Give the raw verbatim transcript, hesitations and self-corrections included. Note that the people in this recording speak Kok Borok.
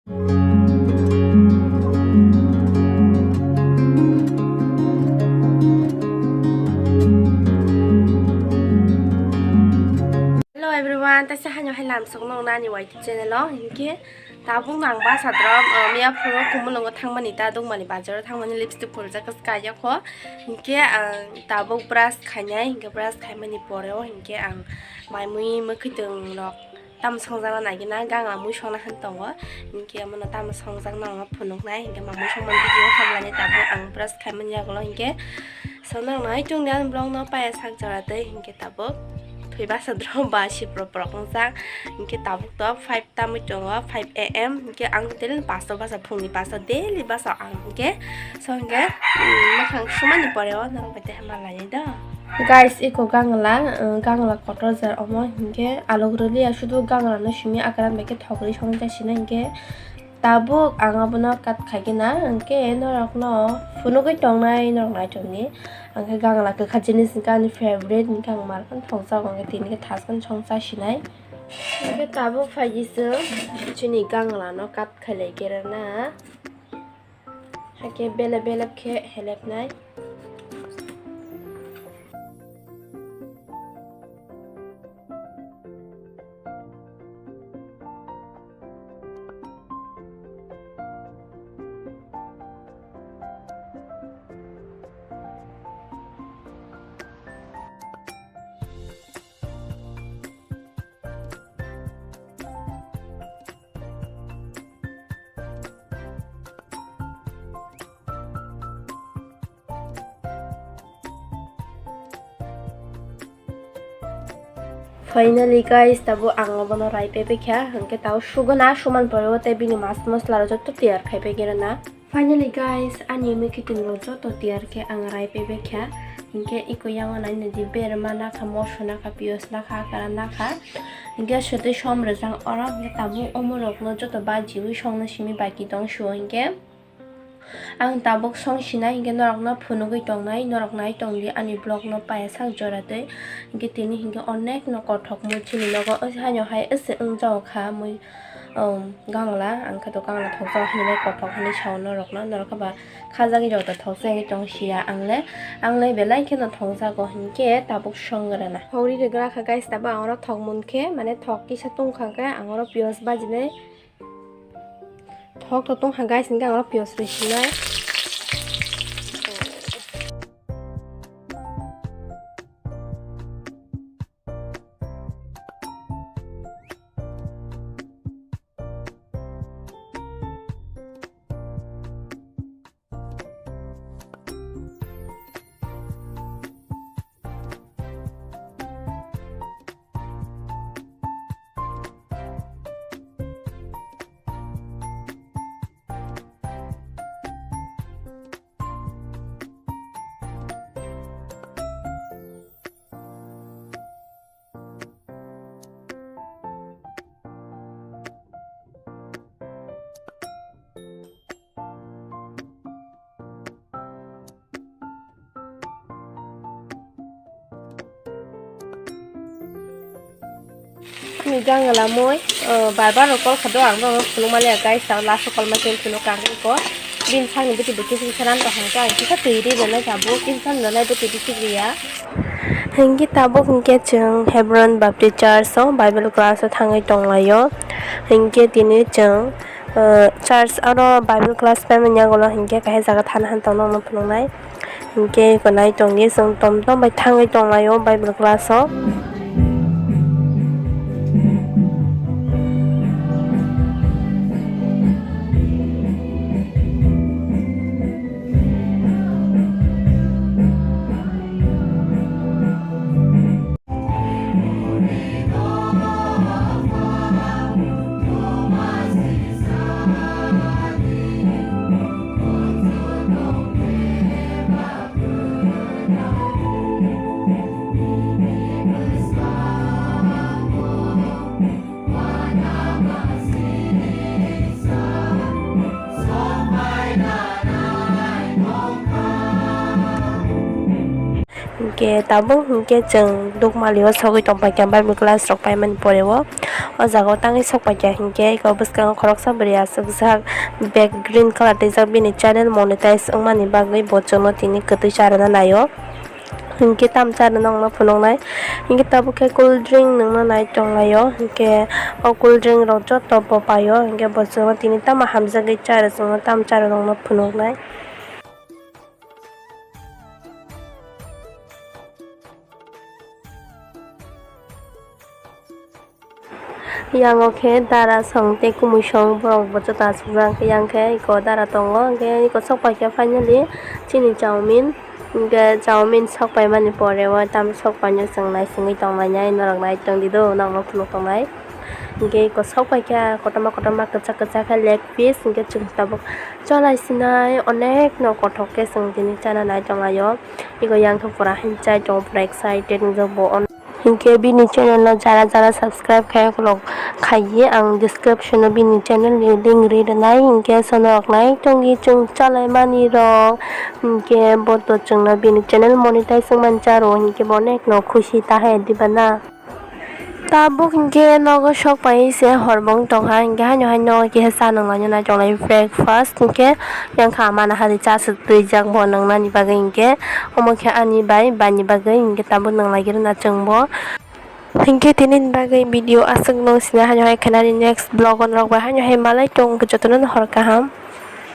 Hello everyone, taisa haino hai lamsok nong nani Y T channel o, hinkhe tabuk nang basa drom, uh, miya phuru Kumulungo thangmani, ta dukmani bazar o thangmani lipstick phuljak kaya kho, hinkhe ang tabuk brush khainai, hinkhe brush khaimani pore o hinkhe ang mai mui mwkhwtwng rok tamo songjakna nai gina, gangla mui songna han tongo, hinkhe omono tamo songjakna ang phunuknai, hinkhe ma mui songmani video khamlani tabuk ang brush khaimani yagulo, hinkhe so nang nai chwngni ani vlog no paya sak jora tei hinkhe tabuk thwi basa drom ba sipro porok wngjak, hinkhe tabuk to five tamwi tongo, five A M, hinkhe ang daily basa basa phungni basa daily basa ang hinkhe so hinkhe, mm, mwkhang sumani pore o norok bai tei hamar lainai do. Guys, eko gangla, uh, gangla kotor jar omo hinkhe alok rwliya, sudu gangla no simi akran bai khe thok rwi song ja sina hinkhe tabuk ang abono cut khai gina, hinkhe norok no phunugwi tongnai norok nai tongni. Ang khe gangla kwkha jinis hinkhe ani favorite hinkhe ang mar khe thok jago, hinkhe tini khe thas khe song cha sinai. Hinkhe tabuk phai di chwng chini gangla no cut khai lai khe rwna. Hakhe belep belep khe helepnai. Finally guys, tabuk ang obono rai pebekha, hwnkhe tabuk suguna suman pore o tei bini mas masla rok joto tiyar khai pegwi rwna. Finally guys, ani mui kiting rok joto tiyar khe ang rai pebekha, hinkhe iko yango nai nadi berma nakha, moso nakha, piyos nakha, akara nakha, hinkhe swtwi som rwjak oro, hinkhe tabuk omo rokno joto bajiwi songna simi baki tong sio hinkhe. Ang tabuk song sinai hinkhe norokno phunugwi tongnai, norok nai tongdi ani vlog no paya sak jora twi. Hinkhe tini hinkhe onek no kothok mui chini nogo haino hai ese wngjago kha mui, um, gangla, ang khe to gangla thokjago hinwi kothok hinwi sao norokno, norok khe ba khajagwi rok to thokjagwi tong sia ang le, ang le belai kheno thokjago hinkhe tabuk song rwna. Hori rwgra kha guys, tabuk ang oro thok mun khe mane thok kisa tong kha khe ang oro piyos bajinai. Thok to tong kha guys, hinkhe ang oro piyos rwi sinai. Ani gang lamoi, o, bar bar rok call kha do, ang bono phunuk maliya guys, tao last o call ma khe phunuk kha ang ko. Bini sakni bwtwi bo kisa kisa ran tong kha, ang kisa twi ri rwnai tabuk, kisa ran rwnai bwtwi bisi riya. Hinkhe tabuk hinkhe chwng Hebron Baptist Church o Bible class o thangwi tonglaio. Hinkhe tini chwng, o, church oro Bible class paimani yagulo hinkhe kaisa jaga thana han tongno phunuknai. Hinkhe eko nai tongdi, chwng tom tom bai thangwi tonglaio Bible class o. Ke tabuk hinkhe chwng Dukmali o sogwi tongpaikha Bible class rok paimani pore o. O jaga o tangwi sokpaikha hinkhe eko bwskango khoroksa bwrwi aswkjak bag green colour twijak bini channel monetize wngmani bagwi bo chwngno tini kwtwi charwna naio. Hinkhe tam charwna wngno phunuknai. Hinkhe tabuk khe cool drink nungna nai tonglaio. Hinkhe o cool drink rok joto bo paio. Hinkhe bo chwngno tini tamo hamjagwi charw chwngno tam charwna wngno phunuknai. Yang o khe dara song tei kumui song borok bo joto achukjak. Yang khe eko dara tongo, hingke eko sok paikha finally chini chowmin. Hingke chowmin sok paimani pore o tam sok paino chwng naisingwi tonglainai norok nai tongdi do, nokno phunuk tongnai. Hingke eko sok paikha kotorma kotorma kwchak kwchak khe leg piece, hingke chwng tabuk cholai sinai onek no kothok khe chwng tini chana nai tonglaio. Eko yang khe pura hinchai tongo, pura excited wngjak bo. Hinkhe bini channel no jara jara subscribe khai rok khaiye ang description o bini channel ni link ri rwnai, hinkhe sono rok nai tongwi chwng chalai mani rok, hinkhe bo to chwngno bini channel monetize wngmani charo, hinkhe bo onek no khushi ta hai diba na. Tabuk hinkhe nogo sok pai se hor bo wng tongkha, hinkhe haino haino kisa cha nunglaina nai tonglai breakfast, hinkhe yang kha mana hari cha swk twijak bo nungnani bagwi, hinkhe omo khe ani bai baini bagwi hinkhe tabuk nunglai rwna chwng bo. Hinkhe tini ni bagwi video aswk no sina haino hai khe nani next vlog o norok bai haino hai malai tong jotono no hor kaham.